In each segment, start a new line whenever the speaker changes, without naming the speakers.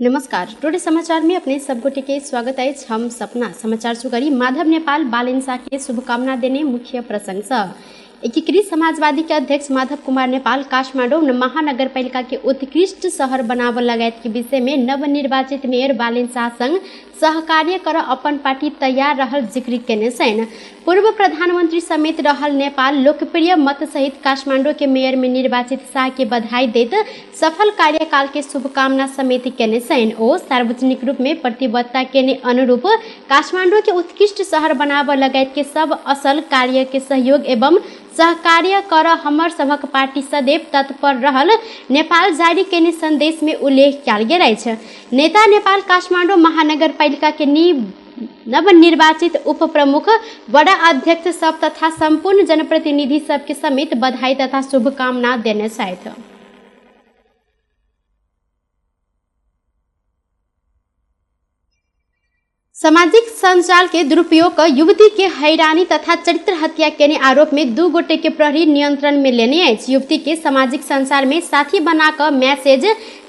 नमस्कार, टुडे समाचार में अपने सब गोटे के स्वागत अछि। हम सपना समाचार सुगरी माधव नेपाल बालेन शाह के शुभकामना देने मुख्य प्रसंग सब। एकीकृत समाजवादी के अध्यक्ष माधव कुमार नेपाल काठमाडौँ महानगरपालिका के उत्कृष्ट शहर बनाव लगायत के विषय में नवनिर्वाचित मेयर बालेन शाह संग सहकार्य कर अपन पार्टी तैयार रहल जिक्र केने छनि। पूर्व प्रधानमंत्री समेत रहल नेपाल लोकप्रिय मत सहित काठमाडौँ के मेयर में निर्वाचित शाह के बधाई दैत सफल कार्यकाल के शुभकामना समेत केने छनि। ओ सार्वजनिक रूप में प्रतिबद्धता केने अनुरूप काठमाडौँ के उत्कृष्ट शहर बनाब लगायत के सब असल कार्य के सहयोग एवं सहकार्य कर हमर सभक पार्टी सदैव तत्पर रहल नेपाल जारी केने संदेश में उल्लेख कयल गेल अछि। नेता नेपाल काठमाडौँ महानगरपालिका के नवनिर्वाचित उप प्रमुख, वडा अध्यक्ष सब तथा सम्पूर्ण जनप्रतिनिधि सबके समेत बधाई तथा शुभकामना देने छथि। सामाजिक संजाल के दुरुपयोग क युवती के हैरानी तथा चरित्र हत्या केने आरोप में 2 गोटे के प्रहरी नियंत्रण में लेने अछि। युवती के सामाजिक संचार में साथी बना क मैसेज,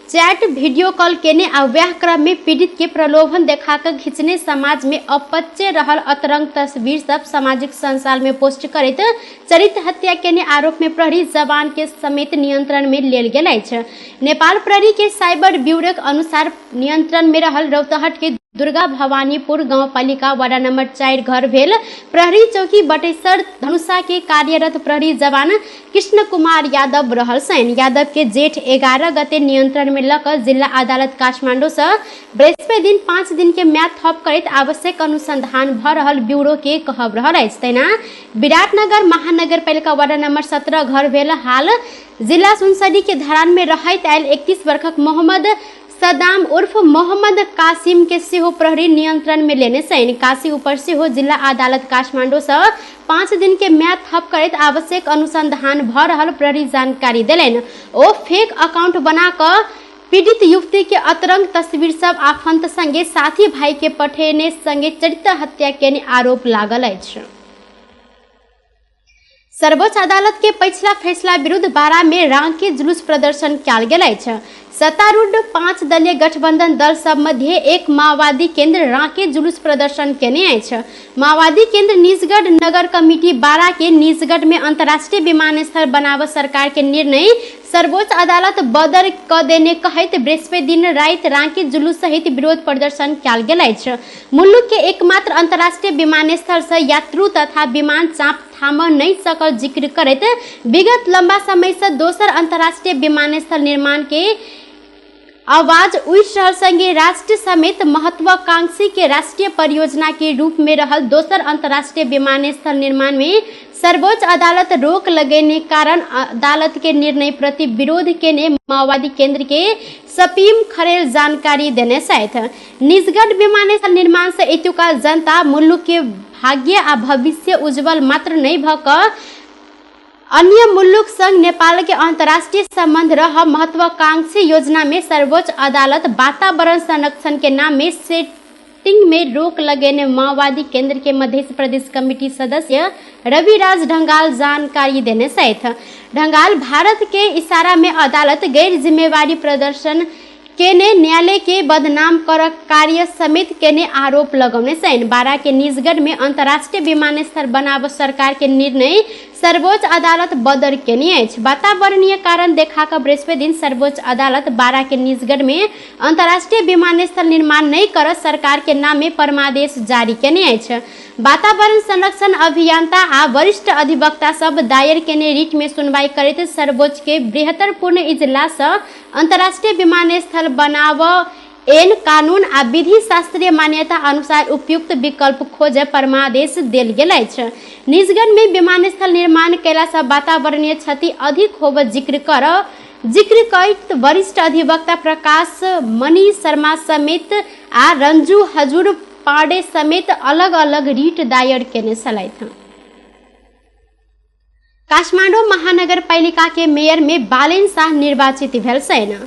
चैट, वीडियो कॉल केने आ वैह क्रम में पीड़ित के प्रलोभन देखा क खींचने समाज में अपच्य रहल अतरंग तस्वीर सब सामाजिक संचार में पोस्ट करैत चरित्र हत्या केने आरोप में प्रहरी जवान के समेत नियंत्रण में लेल गेल अछि। नेपाल प्रहरी के साइबर ब्यूरो के अनुसार नियंत्रण में रहल रौतहट के दुर्गा भवानीपुर गाउँपालिका वडा नंबर 4 घर भेल प्रहरी चौकी बटेसर धनुषा के कार्यरत प्रहरी जवान कृष्ण कुमार यादव रहल छनि। यादव के जेठ 11 गते नियंत्रण में लऽ कऽ जिला अदालत काठमाडौँ सँ बृहस्पति दिन 5 दिन के म्याद थप करैत आवश्यक अनुसंधान भऽ रहल ब्यूरो के कहब रहल अछि। तहिना विराटनगर महानगरपालिका वडा नंबर 17 घर भेल हाल जिला सुनसरी के धरान में रहैत आयल 31 वर्षक मोहम्मद सदाम उर्फ मोहम्मद कासिम के सेहो प्रहरी नियंत्रण में लेने छनि। काशी ऊपर सेहो जिला अदालत काठमाडौँ सँ 5 दिन के म्याद थप करैत आवश्यक अनुसंधान भऽ रहल प्रहरी जानकारी देलनि। ओ फेक अकाउंट बना कऽ पीड़ित युवती के अतरंग तस्वीर सब आफंत संगे साथी भाई के पठेने संगे चरित्र हत्या केने आरोप लागल अछि। सर्वोच्च अदालत के पछिला फैसला विरुद्ध बारा में रांकी जुलूस प्रदर्शन कयल गेल अछि। सत्तारूढ़ 5 दलीय गठबंधन दल सब मध्य एक माओवादी केंद्र रांकी जुलूस प्रदर्शन केने अछि। माओवादी केंद्र निजगढ़ नगर कमिटी बारा के निजगढ़ में अंतर्राष्ट्रीय विमानस्थल बनाव सरकार के निर्णय सर्वोच्च अदालत बदर क देने कहैत बृहस्पति दिन राति रांकी जुलूस सहित विरोध प्रदर्शन कयल गेल अछि। मुल्लुक के एकमात्र अंतर्राष्ट्रीय विमानस्थल से यात्रु तथा विमान चाप थाम नहीं सकल जिक्र करैत विगत लंबा समय से दोसर अंतर्राष्ट्रीय विमानस्थल निर्माण के आवाज उठि रहल संगे राष्ट्र समेत महत्वाकांक्षी के राष्ट्रीय परियोजना के रूप में रहल दोसर अंतर्राष्ट्रीय विमानस्थल निर्माण में सर्वोच्च अदालत रोक लगेने कारण अदालत के निर्णय प्रति विरोध केने माओवादी केंद्र के सपीम खरेल जानकारी देने छथि। निजगढ़ विमानस्थल निर्माण से एतुका जनता मुल्लुक के भाग्य आ भविष्य उज्जवल मात्र नहीं भ क अन्य मुल्लुक संग नेपाल के अंतर्राष्ट्रीय संबंध रह महत्वाकांक्षी योजना में सर्वोच्च अदालत वातावरण संरक्षण के नाम में सेटिंग में रोक लगेने माओवादी केंद्र के मध्य प्रदेश कमेटी सदस्य रविराज ढंगाल जानकारी देने छथि। ढंगाल भारत के इशारा में अदालत गैर जिम्मेवारी प्रदर्शन केने न्यायालय के बदनाम कर कार्य समेत केने आरोप लगौने छनि। बारा के निजगढ़ में अंतर्राष्ट्रीय विमानस्थल बनाब सरकार के निर्णय सर्वोच्च अदालत बदर केने अछि। वातावरणीय कारण देखा क बृहस्पति दिन सर्वोच्च अदालत बारा के निजगढ़ में अंतर्राष्ट्रीय विमानस्थल निर्माण नहीं कर सरकार के नाम में परमादेश जारी केने अछि। वातावरण संरक्षण अभियंता आ वरिष्ठ अधिवक्ता सब दायर केने रिट में सुनवाई करैत सर्वोच्च के बृहत्तर पूर्ण इजलास अंतर्राष्ट्रीय विमानस्थल बनाव एन कानून आ विधि शास्त्रीय मान्यता अनुसार उपयुक्त विकल्प खोज परमादेश देल गेल अछि। निजगढ़ में विमानस्थल निर्माण कयला सँ वातावरणीय क्षति अधिक होब जिक्र करैत वरिष्ठ अधिवक्ता प्रकाश मणि शर्मा समेत आ रंजू हजूर पांडे समेत अलग अलग रिट दायर केने छलथि। काठमाडौँ महानगरपालिका के मेयर में बालेन शाह निर्वाचित भेल छनि।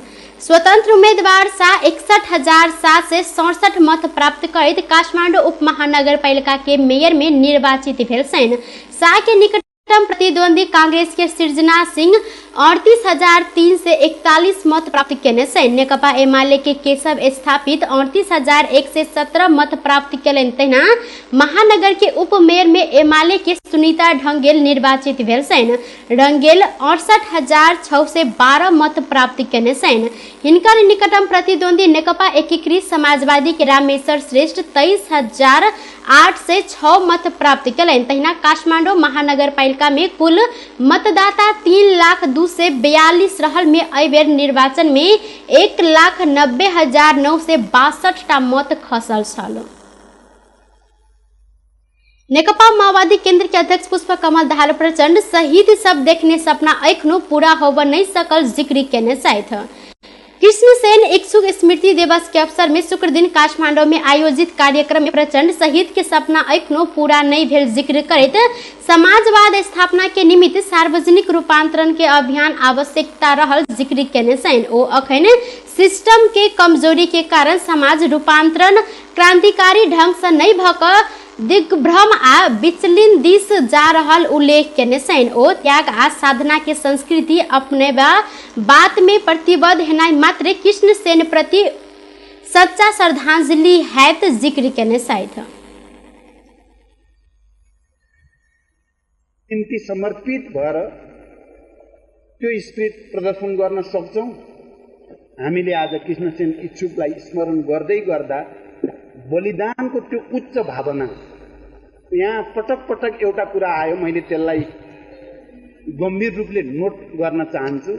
स्वतंत्र उम्मीदवार शाह 61,767 मत प्राप्त करैत काठमाडौँ उपमहानगरपालिका के मेयर में निर्वाचित भेल छनि। शाह के निकटतम प्रतिद्वंदी कांग्रेस के सृजना सिंह 38,341 मत प्राप्त केने छनि। नेकपा एमाले के केशव स्थापित 38,117 मत प्राप्त केलनि। तहिना महानगर के उपमेयर में एमाले के सुनीता ढंगेल निर्वाचित भेल छनि। ढंगेल 68,612 मत प्राप्त केने छनि। हिनकर निकटम प्रतिद्वंदी नेकपा एकीकृत समाजवादी के रामेश्वर श्रेष्ठ 23,806 मत प्राप्त केलनि। तहिना काठमाडौँ महानगरपालिका में कुल मतदाता 3,00,242 रहल में एहि बेर निर्वाचन में 1,90,962 टा मत खसल छल। नेकपा माओवादी केंद्र के अध्यक्ष पुष्प कमल दाहाल प्रचंड शहीद सब देखने सपना एखनो पूरा होब नहीं सकल जिक्र केने छथि। कृष्णसेन इच्छुक स्मृति दिवस के अवसर में शुक्र दिन काठमांडू में आयोजित कार्यक्रम में प्रचंड शहीद के सपना एखनो पूरा नहीं भेल जिक्र करैत समाजवाद स्थापना के निमित्त सार्वजनिक रूपांतरण के अभियान आवश्यकता रहल जिक्र केने छनि। ओ अखन सिस्टम के कमजोरी के कारण समाज रूपांतरण क्रांतिकारी ढंग से नहीं भ क दिग्भ्रम आ विचलिन दिस जा रहल उल्लेख केने छनि। ओ त्याग आ साधना के संस्कृति अपनेबा बात में प्रतिबद्ध हेनाइ मात्र कृष्ण सेन प्रति सच्चा श्रद्धांजलि हैत जिक्र केने छथि।
निम्ति समर्पित भएर त्यो स्पिरिट प्रदर्शन गर्न सक्छौँ। हामीले आज कृष्णसेन इच्छुकलाई स्मरण गर्दै गर्दा बलिदानको त्यो उच्च भावना यहाँ पटक पटक एउटा कुरा आयो, मैले त्यसलाई गम्भीर रूपले नोट गर्न चाहन्छु।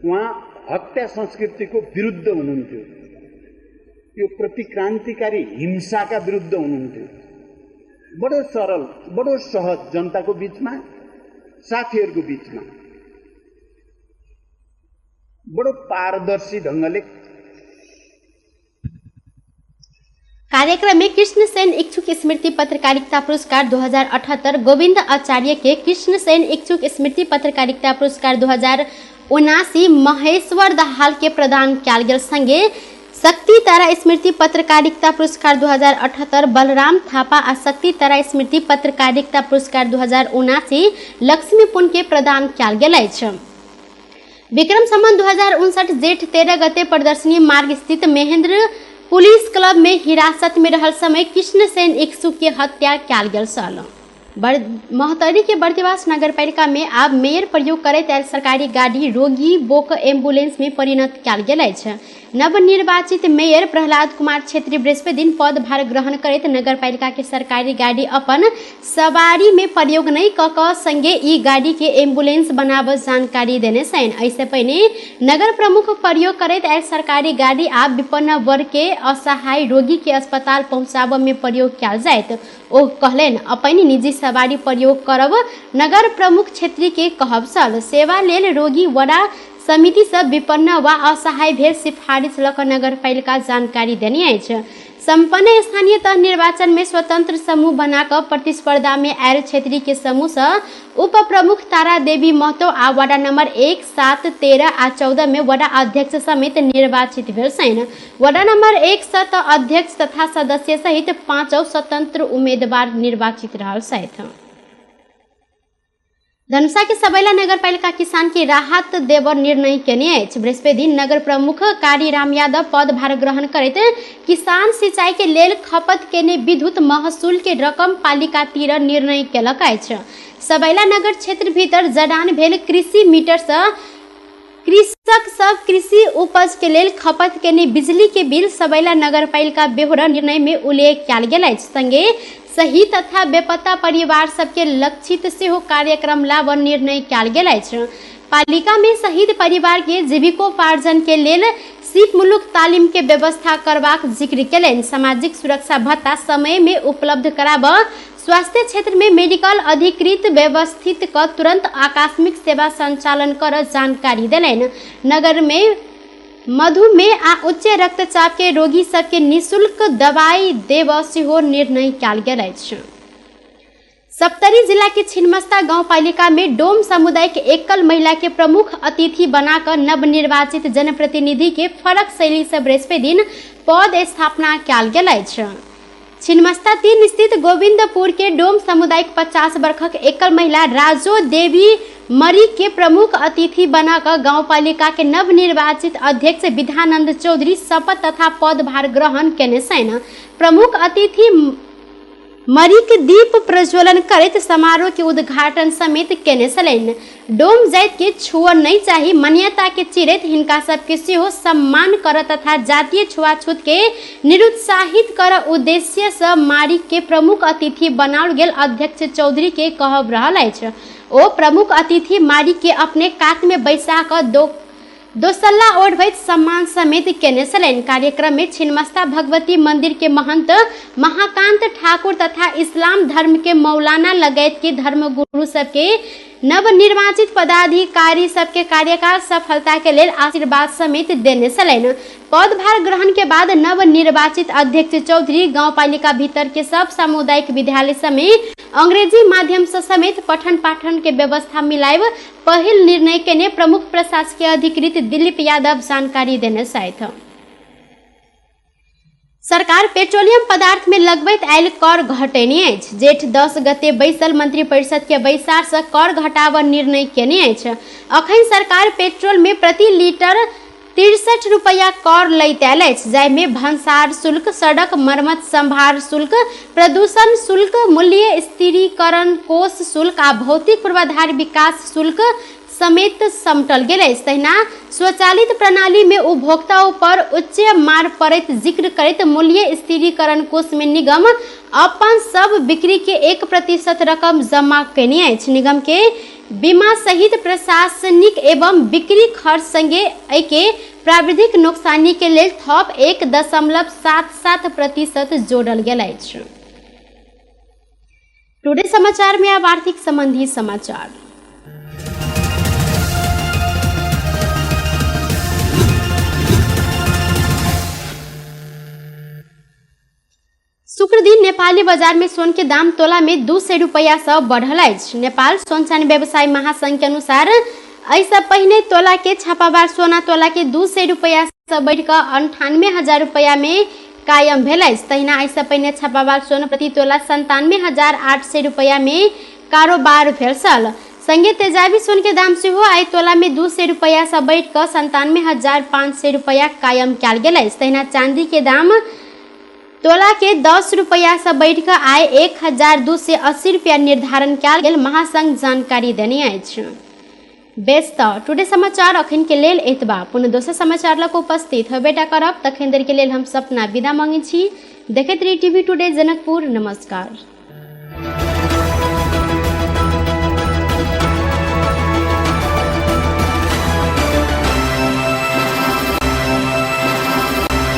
उहाँ हत्या संस्कृतिको विरुद्ध हुनुहुन्थ्यो, यो प्रतिक्रान्तिकारी हिंसाका विरुद्ध हुनुहुन्थ्यो। बडो सरल, बडो सहज जनताको बिचमा, साथीहरूको बिचमा बडो पारदर्शी ढङ्गले।
कार्यक्रम में कृष्णसेन इच्छुक स्मृति पत्रकारिता पुरस्कार 2078 गोविंद आचार्य के कृष्णसेन इच्छुक स्मृति पत्रकारिता पुरस्कार 2079 महेश्वर दाहाल के प्रदान कयल गेल। संगे शक्ति तारा स्मृति पत्रकारिता पुरस्कार 2078 बलराम थापा आ शक्ति तारा स्मृति पत्रकारिता पुरस्कार 2079 लक्ष्मी पुन के प्रदान कयल गेल अछि। विक्रम संबंध 2059 जेठ 13 गते प्रदर्शनी मार्ग स्थित महेंद्र पुलिस क्लब में हिरासत में रहल समय कृष्णसेन इच्छुक के हत्या कयल गेल छल। महोत्तरी के बर्दिवास नगरपालिका में आब मेयर प्रयोग करैत आयल सरकारी गाड़ी रोगी बोक एम्बुलेंस में परिणत कयल गेल अछि। नवनिर्वाचित मेयर प्रहलाद कुमार छेत्री बृहस्पति दिन पदभार ग्रहण करैत नगरपालिका के सरकारी गाड़ी अपन सवारी में प्रयोग नहीं क क संगे ई गाड़ी के एम्बुलेंस बनाब जानकारी देने छनि। एहिसँ पहिने नगर प्रमुख प्रयोग करैत आयल सरकारी गाड़ी आब विपन्न वर्ग के असहाय रोगी के अस्पताल पहुँचाबऽ में प्रयोग कयल जायत। ओ कहलनि अपन निजी सवारी प्रयोग करब नगर प्रमुख छेत्री के कहब छल। सेवा लेल रोगी वडा समिति से विपन्न वा असहाय भेल सिफारिश लऽ कऽ नगरपालिका जानकारी देने अछि। सम्पन्न स्थानीय तह निर्वाचन में स्वतंत्र समूह बना कऽ प्रतिस्पर्धा में आयल छेत्री के समूह से उप प्रमुख तारा देवी महतो आ वडा नंबर 1, 7, 13 आ 14 में वडा अध्यक्ष समेत निर्वाचित भेल छनि। वडा नंबर 1 से तऽ अध्यक्ष तथा सदस्य सहित 5 स्वतंत्र उम्मीदवार निर्वाचित रहल छथि। धनुषा के सबैला नगरपालिका किसान के राहत देब निर्णय केने अछि। बृहस्पति दिन नगर प्रमुख कारी राम यादव पदभार ग्रहण करैत किसान सिंचाई के लेल खपत केने विद्युत महसूल के रकम पालिका तिर निर्णय केलक अछि। सबैला नगर क्षेत्र भीतर जडान भेल कृषि मीटर से कृषक सब कृषि उपज के लेल खपत केने बिजली के बिल सबैला नगरपालिका बेहोरा निर्णय में उल्लेख कयल गेल अछि। संगे सही तथा बेपत्ता परिवार सबके लक्षित सेहो कार्यक्रम लाब निर्णय कयल गेल अछि। पालिका में शहीद परिवार के जीविकोपार्जन के लेल सीपमूलक तालीम के व्यवस्था करबाक जिक्र केलनि। सामाजिक सुरक्षा भत्ता समय में उपलब्ध कराब, स्वास्थ्य क्षेत्र में मेडिकल अधिकृत व्यवस्थित क तुरंत आकस्मिक सेवा संचालन कर जानकारी देलनि। नगर में मधुमेह आ उच्च रक्तचाप के रोगी सबके निःशुल्क दवाई देब सेहो निर्णय कयल गेल अछि। सप्तरी जिला के छिन्मस्ता गाउँपालिका में डोम समुदाय के एकल महिला के प्रमुख अतिथि बनाकर नवनिर्वाचित जनप्रतिनिधि के फरक शैली से बृहस्पति दिन पद स्थापना कयल गेल अछि। छिन्मस्ता 3 स्थित गोविंदपुर के डोम समुदाय 50 वर्षक एकल महिला राजो देवी मरी के प्रमुख अतिथि बना कऽ गाउँपालिका के नवनिर्वाचित अध्यक्ष विधानन्द चौधरी शपथ तथा पदभार ग्रहण केने छनि। प्रमुख अतिथि मरीक दीप प्रज्वलन करैत समारोह के उद्घाटन समेत केने छलनि। डोम जाति के छुअ नहि चाही मान्यता के चिरैत हिनका सबके सेहो सम्मान कर तथा जातीय छुआछूत के निरुत्साहित कर उद्देश्य से मारिक के प्रमुख अतिथि बनाओल गेल अध्यक्ष चौधरी के कहब रहल अछि। ओ प्रमुख अतिथि मारिक के अपने कात में बैसा कऽ दोसल्ला ओढ़बैत सम्मान समेत केने छलनि। कार्यक्रम में छिन्नमस्ता भगवती मंदिर के महंत महाकांत ठाकुर तथा इस्लाम धर्म के मौलाना लगायत के धर्मगुरु सबके नवनिर्वाचित पदाधिकारी सबके कार्यकाल सफलता के लेल आशीर्वाद समेत देने छलनि। पदभार ग्रहण के बाद नवनिर्वाचित अध्यक्ष चौधरी गाउँपालिका भीतर के सब सामुदायिक विद्यालय समेत अंग्रेजी माध्यम से समेत पठन पाठन के व्यवस्था मिलाइब पहिल निर्णय केने प्रमुख प्रशासकीय अधिकृत दिलीप यादव जानकारी देने छथि। सरकार पेट्रोलियम पदार्थ में लगबैत आयल कर घटेने अछि। जेठ 10 गते बैसल मंत्री परिषद के बैसार से कर घटाब निर्णय केने अछि। अखन सरकार पेट्रोल में प्रति लीटर 63 रुपया कर लैत आयल अछि, जाहिमे भंसार शुल्क, सड़क मरम्मत संभार शुल्क, प्रदूषण शुल्क, मूल्य स्थिरीकरण कोष शुल्क आ भौतिक पूर्वाधार विकास शुल्क समेत समटल गेल अछि। तहिना स्वचालित प्रणाली में उपभोक्ता पर उच्च मार पड़ैत जिक्र करैत मूल्य स्थिरीकरण कोष में निगम अपन सब बिक्री के 1% रकम जमा केने अछि। निगम के बीमा सहित प्रशासनिक एवं बिक्री खर्च संगे एहिके प्राविधिक नोकसानी के लेल थप 1.77% जोड़ल गेल अछि। टुडे समाचार में अब आर्थिक संबंधी समाचार। शुक्र दिन नेपाली बाजार में सोन के दाम तोला में 200 रुपया से बढ़ल अछि। नेपाल सोन चानी व्यवसायी महासंघ के अनुसार एहिसँ पहिने तोला के छापाबार सोना तोला के 200 रुपया से बढ़ि कऽ 98,000 रुपया में कायम भेल अछि। तहिना एहिसँ पहिने छापाबार सोना प्रति तोला 97,800 रुपया में कारोबार भेल छल। संगे तेजाबी सोन के दाम सेहो आइ तोला में 200 रुपया से बढ़ि कऽ 97,500 रुपया कायम कयल गेल अछि। तहिना चांदी के दाम तोला के 10 रुपया से बढ़ि कऽ आइ 1,280 रुपया निर्धारण कयल गेल महासंघ जानकारी देने अछि। बेस तऽ टुडे समाचार अखन के लेल एतबा। पुनः दोसर समाचार लऽ कऽ उपस्थित होबेटा करब। तखन देर के लेल हम सपना विदा मांगै छी। देखैत रही टीवी टुडे जनकपुर। नमस्कार।